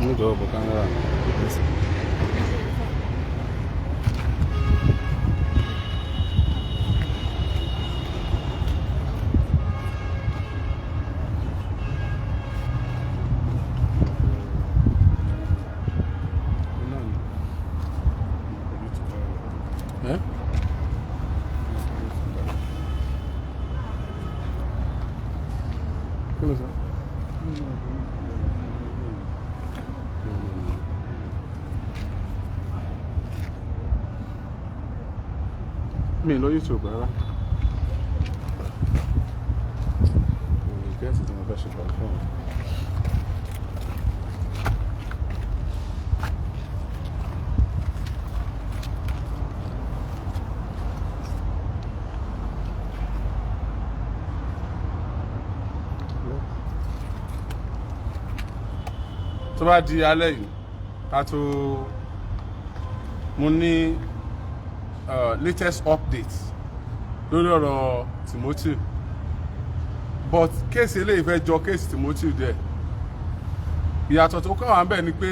Níjọba bọ̀ kámẹ́rà mi. Eh? Kí ló sọ? Mi ò lọ YouTube rárá. Mi ò get tí mo fẹ́ ṣe pẹ̀lú fóònù. Tó bá di alẹ́ yìí, ká tó mo ní latest update lórí ọ̀rọ̀ Timothy, but case eléyìí fẹ́ jọ case Timothy díẹ̀. Ìyàtọ̀ tó kàn wá ń bẹ̀ ni pé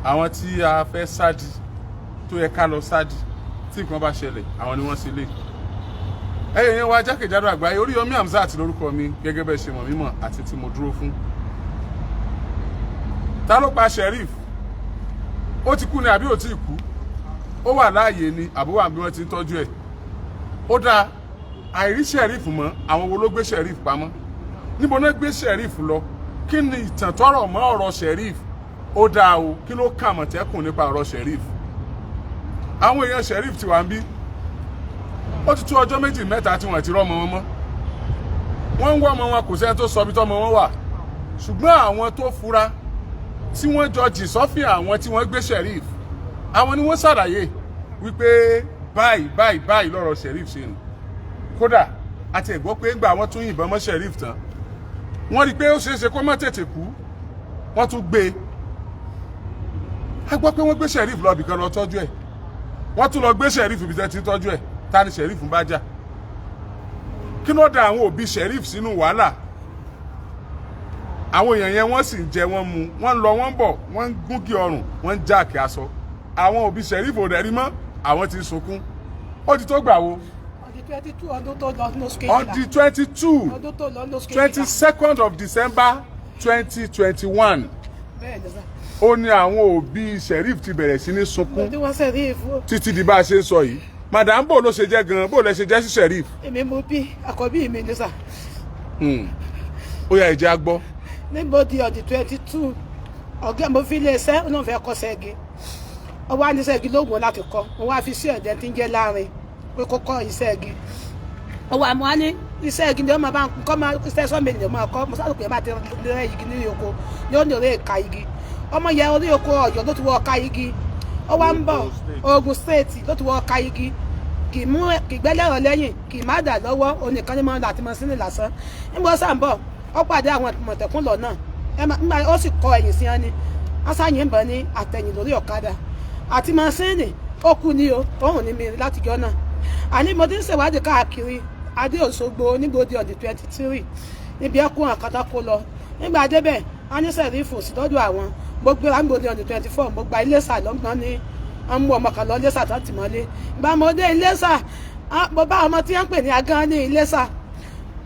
àwọn tí a fẹ́ sádi, tó yẹ ká lọ sádi tí nǹkan bá ṣẹlẹ̀, àwọn ni wọ́n ṣe lè. Ẹ̀yin yẹn wá jákèjádò àgbáyé, Oríyọmí Hamzat lórúkọ mi, gẹ́gẹ́ bẹ́ẹ̀ ṣe mọ̀ mímọ̀ àti tí mo dúró fún. Ta ló pa Sheriff? Ó ti kú ni àbí ò tí ì kú? Ó wà láàyè ni àbó wà bí wọ́n ti ń tọ́jú ẹ̀? Ó dáa, àìrí Sheriff mọ́, àwọn wo ló gbé Sheriff pamọ́? Níbo náà gbé Sheriff lọ? Kí ni ìtàn tọrọ mọ́ ọ̀rọ̀ Sheriff? Ó dáa o, kí ló kà Àmọ̀tẹ́kùn nípa ọ̀rọ̀ Sheriff? Àwọn èèyàn Sheriff ti wà ń bí, ó ti tó ọjọ́ 2 mẹ́ta tí wọ́n ti rọ́mọ wọn mọ́. Wọ́n ń wá ọmọ wọn, kò sẹ́ni tó sọ ibi tọ́mọ wọn wà. Ṣùgbọ́n àwọn tó fura tí wọ́n jọ jì sọ́fìn àwọn tí wọ́n gbé Sheriff, àwọn ni wọ́n ṣàlàyé wípé báyìí báyìí báyìí lọ́rọ̀ Sheriff ṣe nù. Kódà àti ẹ̀gbọ́ pé ńgbà wọ́n tún yìnbọn mọ́ Sheriff tán, wọ́n rí i pé ó ṣeé ṣe kó má tètè kú, wọ́n tún gbé e. A gbọ́ pé wọ́n gbé Sheriff lọ ibìkan lọ tọ́jú ẹ̀. Wọ́n tún lọ gbé Sheriff ibi tẹ́ ti ń tọ́jú ẹ̀. Ta ni Sheriff ń bá jà? Kí ló da àwọn òbí Sheriff sínú wàhálà? Àwọn èèyàn yẹn, wọ́n sì ń jẹ, wọ́n mu, wọ́n ń lọ, wọ́n ń bọ̀, wọ́n ń gúngì ọrùn, wọ́n ń jáàkì aṣọ. Àwọn òbí Sheriff ò dẹ̀ rí mọ́, àwọn ti ń sunkún. Ó ti tó gbà wo? On the 22 ọdún tó lọ ní oṣù On kejìlá. the 22. Ọdún tó lọ ní oṣù twenty kejìlá. second of December 2021. Bẹ́ẹ̀ ni sà. Ó ní àwọn òbí Sheriff ti bẹ̀rẹ̀ sí ní sunkún Mo tí wọ́n Sheriff. títí di bá a ṣe ń sọ yìí. Madam, bó ló ṣe jẹ́ gan-an? Bó lẹ ṣe jẹ́ sí Sheriff? Èmi mo bí àkọ́bí mi ni sà. Ó yá, ìjẹ́ á gbọ́. Níbo di on the 22, ọ̀gá mo fi ilé iṣẹ́, ó náà fẹ́ kọ́ ṣẹ́gi. Ó wá ní ṣẹ́gi lóògùn láti kọ́. Mo wá fi sí ọ̀dẹ́ tí ń jẹ́ láàrin pé kó kọ́ iṣẹ́ igi. Ó wà mo wá ní iṣẹ́ igi ni ó máa bá ń kọ́, máa iṣẹ́ sọ́mi ni ó máa kọ́. Mo sábà pé bá ti rẹ́ igi ní oko ni ó ní orí ìka igi. Ọmọ yẹn, orí oko Ọ̀yọ́ ló ti wọ ọ̀ka igi. Ó wá ń bọ̀, Ogun State ló ti wọ ọ̀ka igi. Kì í mú, kì í gbẹ́lẹ́rọ̀ lẹ́yìn, kì í má dà lọ́wọ́. Onìkan ní máa ń lọ àti mọ́ sínú lásán. Nígbà ó sàn bọ̀, ó pàdé àwọn Àmọ̀tẹ́kùn lọ́nà. Nígbà ó sì kọ ẹ̀yìn sí wọn ni wọ́n sáyìn ń bọ̀ ní àtẹ̀yìn lórí ọ̀kadà àti mọ́sínì. Ó kú ní o, òun ní mi látijọ́ náà. Àní mo ti ń ṣèwádìí káàkiri adé Òṣogbo nígbòdì on the 23 níbi ẹkún àkàtà kó lọ. Nígbà débẹ̀, wọ́n ní Sheriff sí lọ́dọ̀ àwọn. Mo gbéra nígbòdì on the 24, mo gba Iléṣà lọ́gbọ́n ní wọ́n mú ọmọ kan lọ Iléṣà tó ti mọ́lé. Ìgbà mo dé Iléṣà, mo bá ọmọ tí wọ́n ń pè ní agán ní Iléṣà.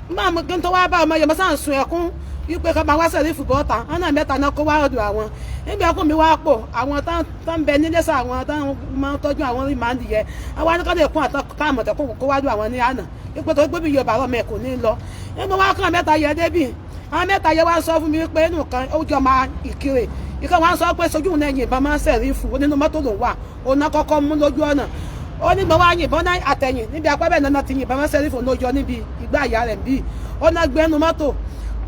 Nígbà mo kí n tó wá bá ọmọ yẹn, mo sáà ń sun ẹkún wípé kọ́ máa wá Sheriff bọ́ta. Wọn náà mẹ́ta náà kó wá ọ̀dọ̀ àwọn. Nígbà ẹkún mi wá pọ̀, àwọn tá ń bẹ nílé sà, àwọn tá máa ń tọ́jú àwọn remand yẹn, àwọn anìkọ́lẹ̀ kún àtàmọ̀tẹ́kùn kó wá dùn àwọn ní àná wípé tó gbé bí Yorùbá ọmọ ẹ̀ kò ní lọ. Nígbà wá kàn mẹ́ta yẹn débì, àwọn mẹ́ta yẹn wá sọ fún mi pé inú kan ó jọ máa Ìkirè. Ìkan wá sọ pé sojú náà yìnbọn máa ń Sheriff nínú mọ́tò ló wà, òun náà kọ́kọ́ mú lójú ọ̀nà. Ó ní gbọ́n wá yìnbọn náà àtẹ̀yìn níbi apá bẹ́ẹ̀ náà ti yìnbọn máa Sheriff lójọ níbi ìgbà ìyá rẹ̀ bíi ó náà gbẹ́nu mọ́tò.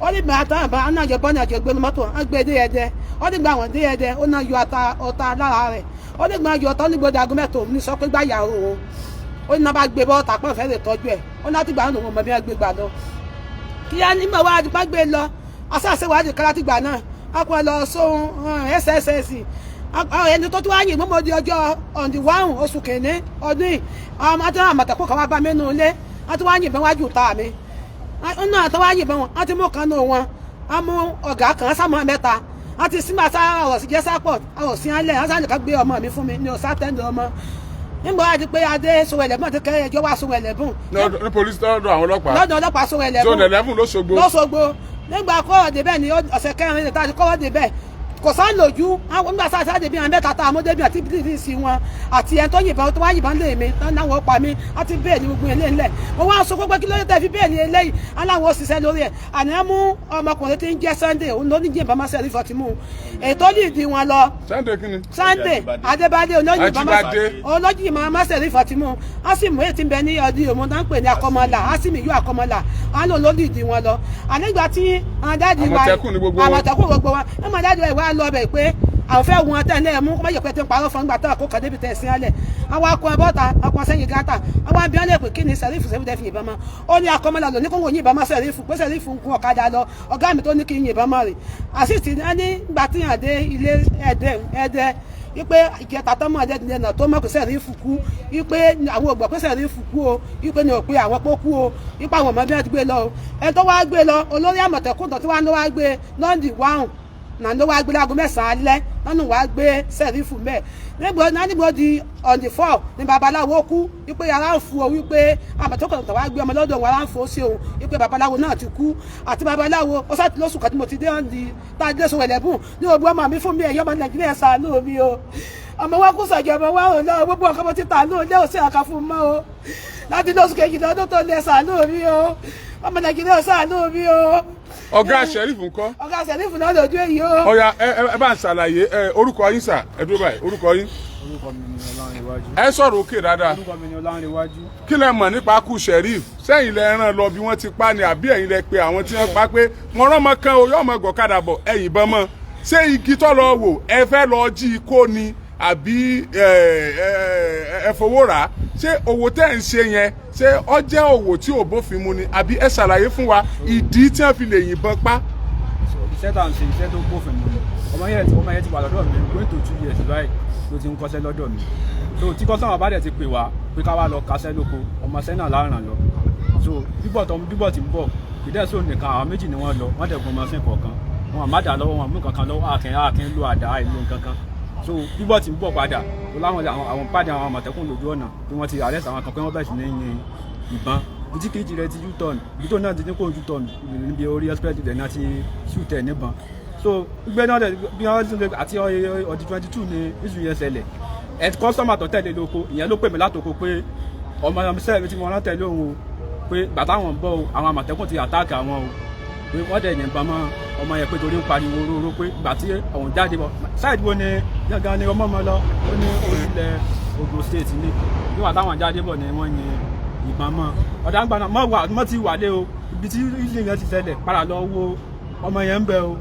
Ó ní gbà tán àbá náà jẹ bọ́ọ̀nì àjẹ gbẹ́nu mọ́tò, á gbé dé Ẹdẹ. Ó ní gbà wọ́n dé Ẹdẹ, ó náà yọ ọta lára rẹ̀. Ó ní gbà yọ ọta, ó ní gbọdọ̀ aago 3 òun ní sọ pé gbà yà òun. Ó ní náà bá gbé bọ́ọ̀tà pọ̀ fẹ́ lè tọ́jú ẹ̀. Ó láti gbà òun mọ̀ bí wọ́n gbé gbà lọ. Kí á nígbà wá bá gbé lọ, aṣáṣewádìí kan láti gbà náà a kò lọ sóhun SSS. Ẹni tó tún wá yìnbọn mọ́ di ọjọ́ on the 1 oṣù kìíní ọdún yìí, àwọn àti Àmọ̀tẹ́kùn kan wá bá mi nínú ilé, wọ́n ti wá yìnbọn wájú ta mi náà. Tó wá yìnbọn wọn, wọ́n ti mú kan nù wọn, wọ́n mú ọ̀gá kan sámọ́ mẹ́ta. Wọ́n ti sí máa sá ọ̀rọ̀ sí jẹ́ sápọ̀ ọ̀rọ̀ sí alẹ́ wọ́n sá nìkan gbé ọmọ mi fún mi ní ọ̀sá tẹ́ndọ̀ ọmọ. Nígbà wá di pé adé Sowó Ẹlẹ́bùn ti kẹ́ ẹjọ́ wá Sowó Ẹlẹ́bùn Ní police, lọ́dọ̀ àwọn ọlọ́pàá? Lọ́dọ̀ ọlọ́pàá Sowó Ẹlẹ́bùn. Zone 11 lÓṣogbo. Lọ́sọ̀gbọ̀. Nígbà kọ́wọ́ débẹ̀ ní ọ̀sẹ̀ kẹrin ní tàbí kọ́wọ́ débẹ̀, kò sá lójú àwọn nígbà sáà sáà débi àwọn mẹ́ta tá a mú débi àti bíbí wọn àti ẹni tó yìnbọn tó wá yìnbọn lé mi tán náà wọ́n pa mí àti bẹ́ẹ̀ ni gbogbo ilé ńlẹ̀. Mo wá sọ pé kí ló dé tẹ́ fi bẹ́ẹ̀ ni eléyìí aláwọ̀ òṣìṣẹ́ lórí ẹ̀. Àná mú ọmọkùnrin tí ń jẹ́ Sunday, òun ló ní jìnbọn máa ṣe àrífọ́ ti mú un ètò lìdí wọn lọ. Sunday kí ni? Sunday Adébádé Ajíbádé. olójì máa má sẹ̀rí Fatimu. Á sì mú ètí ń bẹ ní ọdún òmu tó ń pè ní Akọmọlà, á sì mí yú Akọmọlà, á lò lódì ìdí wọn lọ. Ànígbà tí àwọn dáàdi wa Àmọ̀tẹ́kùn ní gbogbo wọn. Àmọ̀tẹ́kùn gbogbo wọn. Ẹ máa dáàdi wa ìwà lọ bẹ̀ pé àwọn fẹ́ wọn tẹ́lẹ̀ ẹ̀ mú kó má yẹ pé tí ń parọ́ fún gbà tó àkókò débi tẹ̀ sí alẹ̀. Àwọn akọ bọ́ta akọ sẹ́yìn gátà, àwọn abiyán lè pè kí ni sẹ̀rífù sẹ́fù tẹ́ fi yìnbọn mọ́. Ó ní Akọmọlà lò ní kóńgò yìnbọn mọ́ sẹ̀rífù pé sẹ̀rífù ń gun ọ̀kadà lọ, ọ̀gá mi tó ní kí n yìnbọn mọ́ rè. Àṣìṣì ní gbà tí yàn dé ilé ẹ̀dẹ́ ẹ̀dẹ́ wípé ìjẹta tọmọ ẹdẹ nà tó mọ̀ pé sẹ̀rífù kú, wípé àwọn ògbọ́ pé sẹ̀rífù kú o, wípé ní òpin àwọn pé ó kú o, wípé àwọn ọmọ bí wọ́n ti gbé lọ o. Ẹni tó wá gbé lọ, olórí Àmọ̀tẹ́kùn tó wá ló wá gbé lọ́ndì wáhùn náà ló wá gbé láago 9 alẹ́ lọ́nà wá gbé sẹ̀rífù mẹ́. Nígbà náà nígbà di on the 4 ní babaláwo kú, wípé ara ń fu o, wípé Àmọ̀tẹ́kùn tó wá gbé ọmọ lọ́dọ̀ wọn ara ń fo sí òun, wípé babaláwo náà ti kú àti babaláwo. Ó sá ti lóṣù kan tí mo ti dé ọ̀ndì tá a dé Sowó Ẹlẹ́bùn ní ògbó ọmọ mi fún mi. Ẹ̀yọ́ ọmọ Nàìjíríà, ṣàánú mi o. Ọmọ wa kú sọ̀jọ̀, ọmọ wa ò lọ. Gbogbo ọkọ mo ti tà lóun lé òsì àkà fún mọ́ o láti lóṣù kejì lọ́dún tó lẹ. Ṣàánú mi o, ọmọ Nàìjíríà, ṣàánú mi o. Ọ̀gá Sheriff ńkọ́? Ọ̀gá Sheriff náà lójú èyí o. Ọ̀ya, ẹ bá ń ṣàlàyé ẹ orúkọ yín sà. Ẹ dúró báyìí, orúkọ yín? Orúkọ mi ni Ọlánrewájú. Ẹ sọ̀rọ̀ òkè dáadáa. Orúkọ mi ni Ọlánrewájú. Kí lẹ mọ̀ nípa kú Sheriff? Sẹ́yìn lẹ rán lọ bí wọ́n ti pa ni, àbí ẹ̀yin lẹ pe àwọn tí wọ́n pa pé wọ́n rán ọmọ kan o, yóò mọ gọ̀kadà bọ̀, ẹ yìnbọn mọ́? Ṣé igi tó lọ wò, ẹ fẹ́ lọ jí i kó ni, àbí ẹ ẹ ẹ fowó rà á? Ṣé òwò tẹ́ ń ṣe yẹn, ṣé ó jẹ́ òwò tí ò bófin mu ni, àbí ẹ ṣàlàyé fún wa ìdí tí wọ́n fi lè yìnbọn pa? So, iṣẹ́ tá à ń ṣe, iṣẹ́ tó bófin mu ni. Ọmọ yẹn ti wà lọ́dọ̀ mi going to 2 years báyìí ló ti ń kọ́ṣẹ́ lọ́dọ̀ mi. So tí customer bá dẹ̀ ti pè wá pé ká wá lọ kaṣẹ́ lóko, ọmọọṣẹ́ náà láràn lọ. So bíbọ̀ tó bíbọ̀ tí ń bọ̀ ìdẹ́sọ̀ nìkan, àwọn méjì ni wọ́n lọ, wọ́n dẹ̀ gun ọmọọṣẹ́ kọ̀ọ̀kan wọn àmàdà lọ́wọ́, wọn mú kankan lọ́wọ́, àkín lo àdá ìlú kankan. So bíbọ̀ tí ń bọ̀ padà tó láwọn àwọn pàdé àwọn Àmọ̀tẹ́kùn lójú ọ̀nà bí wọ́n ti arrest àwọn kan pé wọ́n bẹ̀rẹ̀ sí ní yin ìbọn. Ibi tí kejì rẹ̀ ti u-turn, ibi tó náà ti ní kó u-turn níbi orí express rẹ̀ náà ti shoot ẹ̀ níbọn. So gbígbé náà dẹ̀ bí wọ́n ti àti ọdún 22 ni issue yẹn ṣẹlẹ̀. Ẹ̀ customer tó tẹ̀lé lóko, ìyẹn ló pè mí látòkò pé ọmọ sẹ́ẹ̀ mi tí mo rán tẹ̀lé òun o, pé bàtà àwọn ń bọ̀ o, àwọn Àmọ̀tẹ́kùn ti attack àwọn o, pé wọ́n dẹ̀ yìnbọn mọ́ ọmọ yẹn, pé torí ń pariwo róró, pé ìgbà tí òun jáde bọ̀, side wo ni gángan ni ọmọ ọmọ lọ? Ó ní orílẹ̀ Ogun State ní nígbà táwọn jáde bọ̀ ni wọ́n yin ìbọn mọ́ ọ̀dà ńgbà náà. Mọ́ wà mọ́ ti wà lé o, ibi tí ilé yẹn ti ṣẹlẹ̀, padà lọ wo ọmọ yẹn ń bẹ o.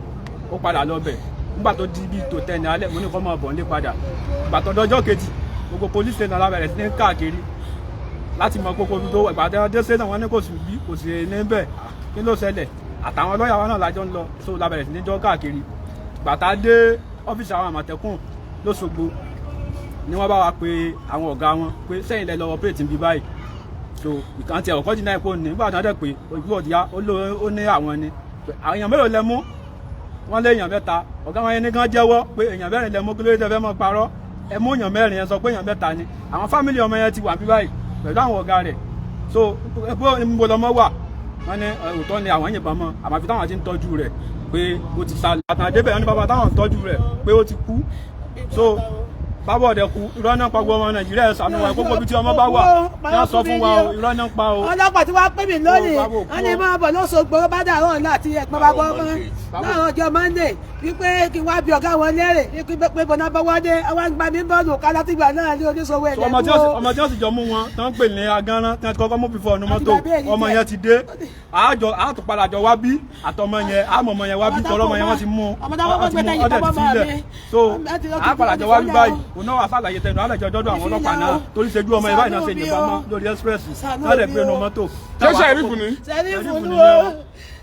Ó padà lọ bẹ̀ nígbà tó di ibi tó tẹ̀ ní alẹ́. Mo ní kó máa bọ̀ nílé padà. Ìgbà tó dọjọ́ kejì, gbogbo police station la bẹ̀rẹ̀ sí ní káàkiri láti mọ kókó ibi tó wà. Ìgbà tí wọ́n dé station, wọn ní kò sí bí, kò sí níbẹ̀. Kí ló ṣẹlẹ̀? Àtàwọn lọ́ọ̀yà wa náà lájọ ń lọ. So la bẹ̀rẹ̀ sí ní jọ káàkiri. Ìgbà tá a dé ọ́fíìsì àwọn Àmọ̀tẹ́kùn lÓṣogbo ni wọ́n bá wa pe àwọn ọ̀gá wọn pé sẹ́yìn lẹ lọ operate níbi báyìí. So ìkan tí ọ̀kọ́ jìnnà ẹ̀kọ́ ní. Nígbà tí wọ́n dẹ̀ pé ojú ọ̀dìyá ó ní àwọn ni àwọn èèyàn mélòó lẹ mú? Wọ́n lé èèyàn mẹ́ta. Ọ̀gá wọn yẹn ní kán jẹ́wọ́ pé èèyàn mẹ́rin lẹ mú. Kí ló dé tẹ́ fẹ́ mọ́ parọ́? Ẹ mú èèyàn mẹ́rin, ẹ sọ pé èèyàn mẹ́ta ni. Àwọn family ọmọ yẹn ti wà bí báyìí pẹ̀lú àwọn ọ̀gá rẹ̀. So bó ń bo lọmọ wà? Wọ́n ní òótọ́ ni àwọn yìnbọn mọ́, àmọ́ àfi táwọn ti ń tọ́jú rẹ̀ pé ó ti sá lọ. Àtàn débẹ̀, wọ́n ní bàbá táwọn ń tọ́jú rẹ̀ pé ó ti kú. So bàbá ọ̀dẹ̀ kú. Irọ́ náà pa. Gbogbo ọmọ Nàìjíríà, ẹ̀ ṣàánú wa. Gbogbo ibi tí ọmọ bá wà ní wọ́n sọ fún wa o, irọ́ náà pa o. Ọlọ́pàá tí wàá pè mí lónìí, Ó, báwo kú wọ́n ní o. máa bọ̀ lÓṣogbo bá dàrọ́ ọ̀la àti ẹ̀pọ̀n bàbá ọmọ láàárọ̀ ọjọ́ Monday, wípé kí wọ́n á bí ọ̀gá wọn léèrè wípé pé bọ̀nà bá wọ́n dé àwọn àgbà mi bọ́ọ̀lù ká látìgbà náà ní oníṣòwò So, ọmọ tí ẹ̀lẹ́kùn wọ́n o. ọmọ tí wọ́n sì jọ mú wọn tí wọ́n ń pè ní agánrán tí wọ́n ti kọ́kọ́ mú fífọ́ ọ̀nù mọ́tò. Àti bàbá èyí Ọmọ jẹ́. yẹn ti dé, àjọ àtúpadà jọ wá bí àtọmọ yẹn, àmọ́ ọmọ yẹn wá bí tọrọ ọmọ yẹn wọ́n ti mú Ọmọ táwọn wọ́n ti gbé mú tẹ̀yìn ọdẹ bàbá ti filẹ̀ mi. So Ọmọ ti lọ àpàdà jọ ti wá bí filẹ̀ báyìí o. òun náà wà sàlàyé tẹnu àlẹjọ dọdọ àwọn ọlọ́pàá náà o. torí ṣojú ọmọ yẹn báyìí náà ṣe Ṣàánú mi yìnbọn mọ́ o. lórí express Ṣàánú náà lè mi gbé inú o. mọ́tò. Ṣé Sheriff ni? Sheriff ni ni o.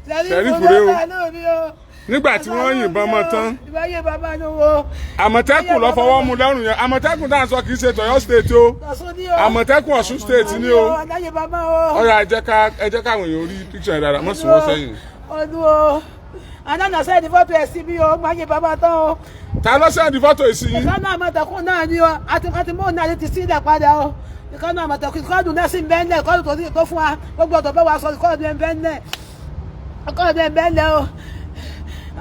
Sheriff Sheriff rèé o. ló ṣàánú mi o. Nígbà tí wọ́n yìnbọn mọ́ tán, Ìbáyé bàbá ni wo. Àmọ̀tẹ́kùn ló fọwọ́ mú lọ́rùn yẹn. Àmọ̀tẹ́kùn tá à ń sọ kì í ṣe tọ̀yọ́ State o. Ọ̀ṣun ni o. Àmọ̀tẹ́kùn Ọ̀ṣun State ni o. Aláyé bàbá o. Ọ̀rọ̀ ẹ jẹ́ ká ẹ jẹ́ káwọn èèyàn rí picture yẹn dáadáa. Mọ̀ sún wọ́n sẹ́yìn. Ọdún o. Àná send fọ́tò ẹ̀ sí mi o, máa yìnbọn mọ́ tán o. Ta ló send fọ́tò yìí sí yín? Ìkànnì Àmọ̀tẹ́kùn náà ni o, àti mò ń náà ti sílẹ̀ padà o. Ìkànnì Àmọ̀tẹ́kùn, ìkọ́ọ̀dù náà sì ń bẹ́ẹ̀ lẹ̀, ìkọ́ọ̀dù tó fún wa gbogbo ọ̀dọ̀ bá wa sọ, ìkọ́ọ̀dù ẹ̀ ń bẹ́ẹ̀ lẹ̀, ìkọ́ọ̀dù ẹ̀ ń bẹ́ẹ̀ lẹ̀ o.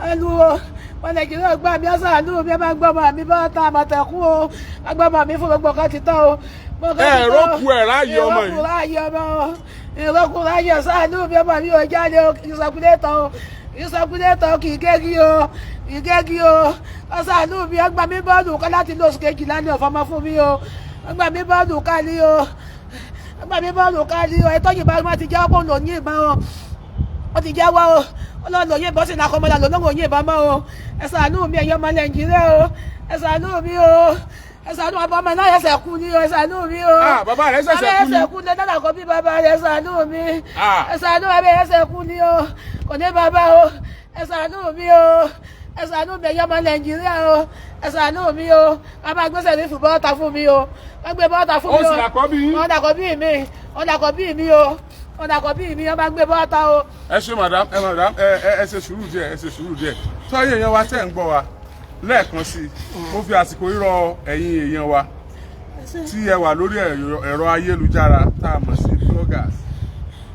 Ẹnu o, wọn Nàìjíríà gbà mí, ọ̀sán àánú mi, ẹ máa gbọ́ ọmọ mi bá ta Àmọ̀tẹ́kùn o, gbọ́ ọmọ mi fún gbogbo nǹkan ti tán o. Ẹ rókù ẹ̀ ráàyè ọmọ yìí. Ìrókù ráàyè ọmọ o, ìrókù ráàyè, ọ̀sán àánú mi, ọmọ mi ò jáde o, kì í sọkúlẹ̀tọ̀ o, kì í sọkúlẹ̀tọ̀, kì í gégi o, kì í gégi o. Ọ̀sán àánú mi, ọgbà mi bọ́ọ̀lù kọ́ láti lóṣù 12 ní ọ̀fọ́mọ fún mi o, ọgbà mi bọ́ọ̀lù kálí o, ọgbà mi bọ́ọ̀lù kálí o. Ẹ̀tọ́ yìnbọn wọn ti jẹ́wọ́ pé òun lò ní ìbọn o, ó ti jẹ́wọ́ o, ọlọ́run lò yìnbọn sí nàkọ́mọdà lò lóun ò yìnbọn mọ́ o. Ẹ ṣàánú mi, ẹ̀yin ọmọ Nàìjíríà o, ẹ ṣàánú mi o, ẹ ṣàánú ọmọ ọmọ náà ẹsẹ̀ kú ni o, ẹ ṣàánú mi o. Ah, bàbá rẹ̀ ṣẹ̀ṣẹ̀ kú ni. Bàbá ẹsẹ̀ kú ni, dáadáa kọ́ bí bàbá rẹ̀, ṣàánú mi. Ah. Ẹ ṣàánú, bàbá ẹsẹ̀ kú ni o, kò ní bàbá o. Ẹ ṣàánú mi o, ẹ ṣàánú mi, ẹ̀yin ọmọ Nàìjíríà o, ẹ ṣàánú mi o. Bàbá gbèsè ní fún bọ́ọ̀tà fún mi o, wọ́n gbé bọ́ọ̀tà fún Ó mi o. sì làkọ́bí yín? Wọ́n dàkọ́ bí mi, wọ́n dàkọ́ bí mi o, wọ́n dàkọ́ bí mi, wọ́n bá gbé bọ́ọ̀tà o. Ẹ ṣe madam, ẹ madam, ẹ ṣe sùúrù díẹ̀, ẹ ṣe sùúrù díẹ̀. Tọ́yìn èèyàn wa tẹ́ ń gbọ́ wa lẹ́ẹ̀kan sí i, mo fi àsìkò rírọ ẹ̀yin èèyàn wa tí ẹ wà lórí ẹ̀rọ ayélujára tá a mọ̀ sí bloggers,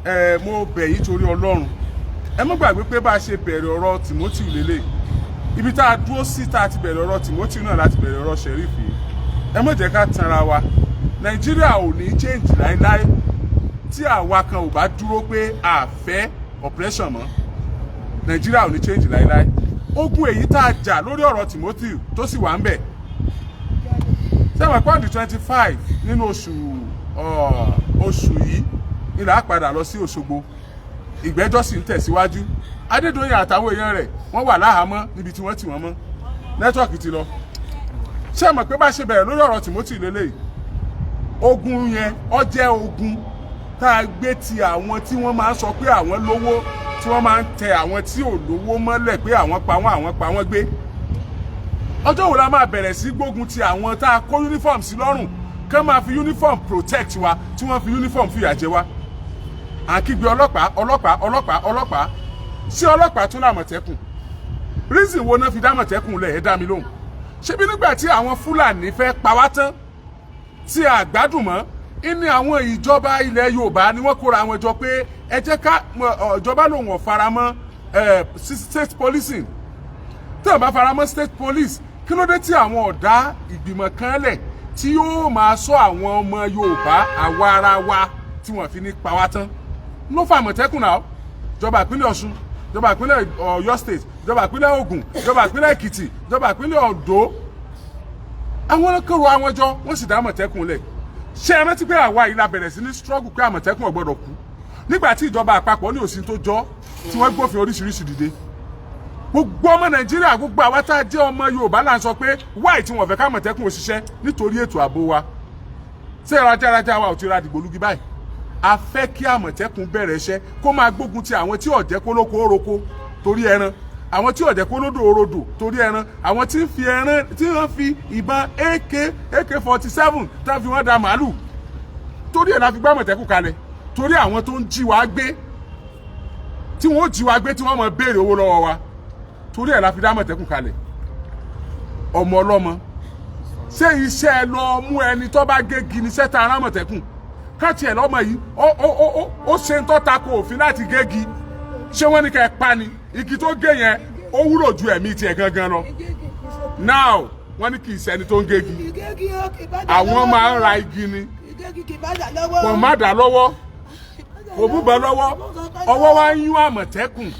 ẹ mo bẹ̀ yín torí Ọlọ́run, ẹ má gbàgbé pé bá a ṣe bẹ̀rẹ̀ ọ̀rọ̀ Timothy lélẹ̀, ibi tá a dúró sí tá a ti bẹ̀rẹ̀ ọ̀rọ̀ Timothy náà láti bẹ̀rẹ̀ ọ̀rọ̀ Sheriff yìí. Ẹ má jẹ́ ká tanra wa, Nàìjíríà ò ní change láéláé tí àwa kan ò bá dúró pé a fẹ́ oppression mọ́. Nàìjíríà ò ní change láéláé. Ogun èyí tá a jà lórí ọ̀rọ̀ Timothy tó sì wà ń bẹ̀ sẹ́wọ̀n pọ́ǹdì 25 nínú oṣù yìí ilà á padà lọ sí Òṣogbo. Ìgbẹ́jọ́ sì ń tẹ̀síwájú. Adédọ̀yìn àtàwọn èèyàn rẹ̀ wọ́n wà láhàámọ́ níbi tí wọ́n tì wọ́n mọ́. Network ti lọ. Ṣé ẹ mọ̀ pé bá ṣe bẹ̀rẹ̀ lórí ọ̀rọ̀ Timothy lélẹ́yìí, ogun yẹn ó jẹ́ ogun tá a gbé ti àwọn tí wọ́n máa ń sọ pé àwọn lówó, tí wọ́n máa ń tẹ àwọn tí ò lówó mọ́lẹ̀ pé àwọn pa wọ́n, àwọn pa wọ́n gbé. Ọjọ́ wo la máa bẹ̀rẹ̀ sí gbógun ti àwọn tá a kó uniform sí lọ́rùn kán máa fi uniform protect wa, tí wọ́n fi uniform fìyà jẹ wá? À ń kígbe ọlọ́pàá, ọlọ́pàá, ọlọ́pàá, ọlọ́pàá. Sí ọlọ́pàá tún l'Àmọ̀tẹ́kùn. Reason wo náà fi dá Àmọ̀tẹ́kùn lẹ̀? Ẹ́ dá mi lóhùn. Ṣebí nígbà tí àwọn Fúlàní fẹ́ pa wá tán tí a gbádùn mọ́ ní àwọn ìjọba ilẹ̀ Yorùbá ni wọ́n kóra àwọn jọ pé ẹ jẹ́ ká ìjọba lòun ò faramọ́ state policing. Tí wọ́n bá faramọ́ state police, kí ló dé tí àwọn ọ̀dá ìgbìmọ̀ kan lẹ̀ tí yóò máa sọ àwọn ọmọ Yorùbá àwa ara wa tí wọ́n fi ní pa wá tán? Ló fa Àmọ̀tẹ́kùn náà. Ìjọba ìpínlẹ̀ Ọ̀ṣun, ìjọba ìpínlẹ̀ Ọ̀yọ́ state, ìjọba ìpínlẹ̀ Ògùn, ìjọba ìpínlẹ̀ Èkìtì, ìjọba ìpínlẹ̀ Oǹdó, àwọn kérò àwọn jọ, wọ́n sì dá Àmọ̀tẹ́kùn lẹ̀. Ṣé ẹ rántí pé àwa yìí la bẹ̀rẹ̀ sí ní struggle pé Àmọ̀tẹ́kùn ò gbọ́dọ̀ kú nígbà tí ìjọba àpapọ̀ ní òsín tó jọ, tí wọ́n gbófin oríṣiríṣi dìde? Gbogbo ọmọ Nàìjíríà, gbogbo àwa tá a jẹ́ ọmọ Yorùbá là ń sọ pé wáì tí wọ́n fẹ́ ká Àmọ̀tẹ́kùn ò ṣiṣẹ́ nítorí ètò ààbò wa. Ṣé rajaraja wa ò ti ra dìgbòlugi báyìí? A fẹ́ kí Àmọ̀tẹ́kùn bẹ̀rẹ̀ iṣẹ́, kó máa gbógun ti àwọn tí ó jẹ́ kólókó oroko torí ẹran, àwọn tí ó jẹ́ kólódò orodò torí ẹran, àwọn tí ń fi ẹran, tí wọ́n fi ìbọn AK-47 tá fi wọ́n da màálù. Torí ẹ̀ la fi gbá Àmọ̀tẹ́kùn kalẹ̀, torí àwọn tó ń jí wa gbé, tí wọ́n ó jí wa gbé, tí wọ́n máa béèrè owó lọ́wọ́ wa. Torí ẹ̀ la fi dá Àmọ̀tẹ́kùn kalẹ̀. Ọmọ ọlọ́mọ, ṣé iṣẹ́ lọ mú ẹni tó bá gégi ní sẹ́ta ará Àmọ̀tẹ́kùn káàtì ẹ̀ lọ́mọ yìí ó ṣe ń tọ́ta ko òfin láti gégi? Ṣé wọ́n ní ká ẹ pa ni? Igi tó gé yẹn, ó wúlò ju ẹ̀mí tiẹ̀ gangan lọ. Now wọ́n ní kì í ṣẹni tó ń gégi, àwọn máa ń ra igi ni. Kò má dà lọ́wọ́, kò búbọ lọ́wọ́, ọwọ́ wa ń yún Àmọ̀tẹ́kùn,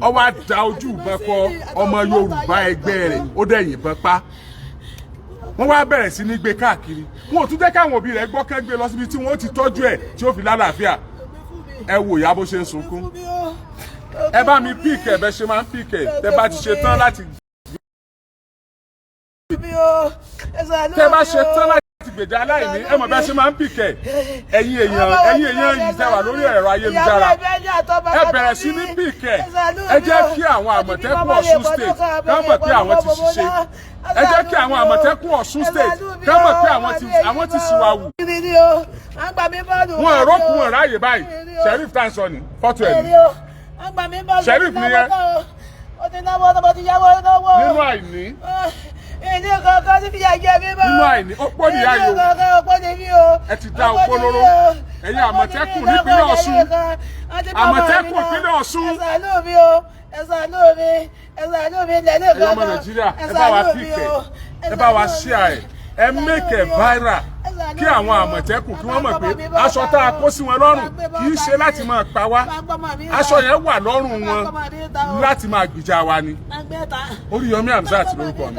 ọwọ́ á da ojú ìbọn kọ ọmọ Yorùbá ẹgbẹ́ rẹ̀, ó dẹ̀ yìnbọn pa. Wọ́n wá bẹ̀rẹ̀ sí ní gbé káàkiri, wọn ò tún jẹ́ káwọn òbí rẹ̀ gbọ́ kán gbé lọ síbi tí wọ́n ó ti tọ́jú ẹ̀ tí ó fi lálàáfíà. Ẹ wò ìyá bó ṣe ń sunkún. Ẹ bá mi pick ẹ bẹ ṣe máa ń pick ẹ. Tẹ bá ti ṣe tán láti tẹ bá ṣe tán láti gbèjà aláìní, ẹ mọ̀ bá ṣe máa ń pick ẹ. Ẹ̀yin èèyàn yìí tẹ́ wà lórí ẹ̀rọ ayélujára, ẹ bẹ̀rẹ̀ sí ní pick ẹ. Ẹ jẹ́ kí àwọn Àmọ̀tẹ́kùn Ọ̀ṣun state ká mọ̀ pé àwọn ti ṣiṣẹ́. Ẹ jẹ́ kí àwọn Àmọ̀tẹ́kùn Ọ̀ṣun state ká mọ̀ pé àwọn ti ṣìwàwù. Wọn ẹ̀rọ kún wọn ráàyè báyìí. Sheriff tá à ń sọ ní fọ́tò ẹ̀ ní Sheriff nìyẹn. Mo ti náwó, mo ti yáwó náwó. Nínú àìní. Ìní kankan ti fìyà jẹ mí mọ́. Nínú àìní, opó nìyá yìí o. Ìní kankan, opó ni mí o. Ẹ ti dá opó lóró. Ẹ̀yin Àmọ̀tẹ́kùn nípínlẹ̀ Ọ̀ṣun. Àmọ̀tẹ́kùn ìpínlẹ̀ Ọ̀ṣun. Ẹ ṣàánú mi o, ẹ ṣàánú mi, ẹ ṣàánú mi lẹ́lẹ́ Ẹ̀yin ọmọ kankan. Nàìjíríà, ẹ bá wa pick ẹ, ẹ bá wa share ẹ, ẹ make ẹ viral, kí àwọn Àmọ̀tẹ́kùn kí wọ́n mọ̀ pé aṣọ tá a kó sí wọn lọ́rùn kì í ṣe láti máa pa wá. Aṣọ yẹn wà lọ́rùn wọn láti máa gbìjà wa ni. Oríyọmí Hamzat lórúkọ mi.